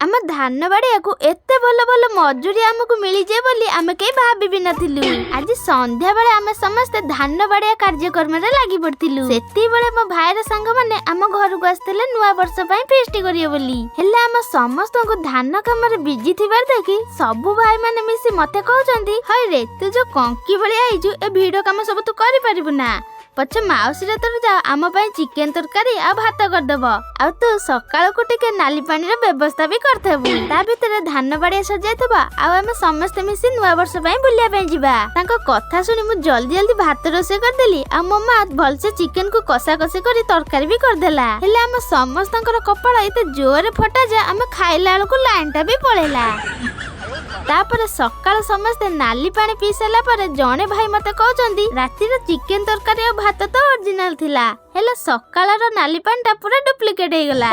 ଆମ ଧାନ ବାଡିଆକୁ ଏତେ ଭଲ ଭଲ ମଜୁରୀ ଆମକୁ ମିଳିଯିବ ବୋଲି ଆମେ କେହି ଭାବି ବି ନଥିଲୁ। ଆଜି ସନ୍ଧ୍ୟା ବେଳେ ଆମେ ସମସ୍ତେ ଧାନ ବାଡିଆ କାର୍ଯ୍ୟକ୍ରମରେ ଲାଗି ପଡିଥିଲୁ। ସେତିକିବେଳେ ମୋ ଭାଇର ସାଙ୍ଗମାନେ ଆମ ଘରକୁ ଆସିଥିଲେ ନୂଆ ବର୍ଷ ପାଇଁ ଫିଷ୍ଟ କରିବେ ବୋଲି। ହେଲେ ଆମ ସମସ୍ତଙ୍କୁ ଧାନ କାମରେ ବିଜି ଥିବାର ଦେଖି ସବୁ ଭାଇମାନେ ମିଶି ମତେ କହୁଛନ୍ତି, "ହଇ ରେ, ତୁ ଯୋଉ କଙ୍କି ଭଳିଆ ହେଇଛୁ, ଏ ଭିଡ କାମ ସବୁ ତୁ କରିପାରିବୁ ନା। ପଛେ ମାଉସୀର ତୋର ଯା ଆମ ପାଇଁ ଚିକେନ ତରକାରୀ ଆଉ ଭାତ କରିଦବ, ଆଉ ତୁ ସକାଳକୁ ଟିକେ ନାଲି ପାଣିର ବ୍ୟବସ୍ଥା ବି କରିଥିବୁ। ତା ଭିତରେ ଧାନ ବାଡିଆ ସଜାଇଥିବ ଆଉ ଆମେ ସମସ୍ତେ ମିଶି ନୂଆ ବର୍ଷ ପାଇଁ ବୁଲିବା ପାଇଁ ଯିବା।" ତାଙ୍କ କଥା ଶୁଣି ମୁଁ ଜଲ୍ଦି ଜଲ୍ଦି ଭାତ ରୋଷେଇ କରିଦେଲି ଆଉ ମୋ ମା ଭଲସେ ଚିକେନ କୁ କଷା କଷି କରି ତରକାରୀ ବି କରିଦେଲା। ହେଲେ ଆମ ସମସ୍ତଙ୍କର କପାଳ ଏତେ ଜୋରରେ ଫଟା ଯେ ଆମେ ଖାଇଲା ବେଳକୁ ଲାଇନ ଟା ବି ପଳେଇଲା। ତାପରେ ସକାଳୁ ସମସ୍ତେ ନାଲି ପାଣି ପିଇ ସାରିଲା ପରେ ଜଣେ ଭାଇ ମତେ କହୁଛନ୍ତି, "ରାତିର ଚିକେନ ତରକାରୀ ଆଉ ଭାତ ତ ଅରିଜିନାଲ ଥିଲା, ହେଲେ ସକାଳର ନାଲି ପାଣି ଟା ପୁରା ଡୁପ୍ଲିକେଟ ହେଇଗଲା।"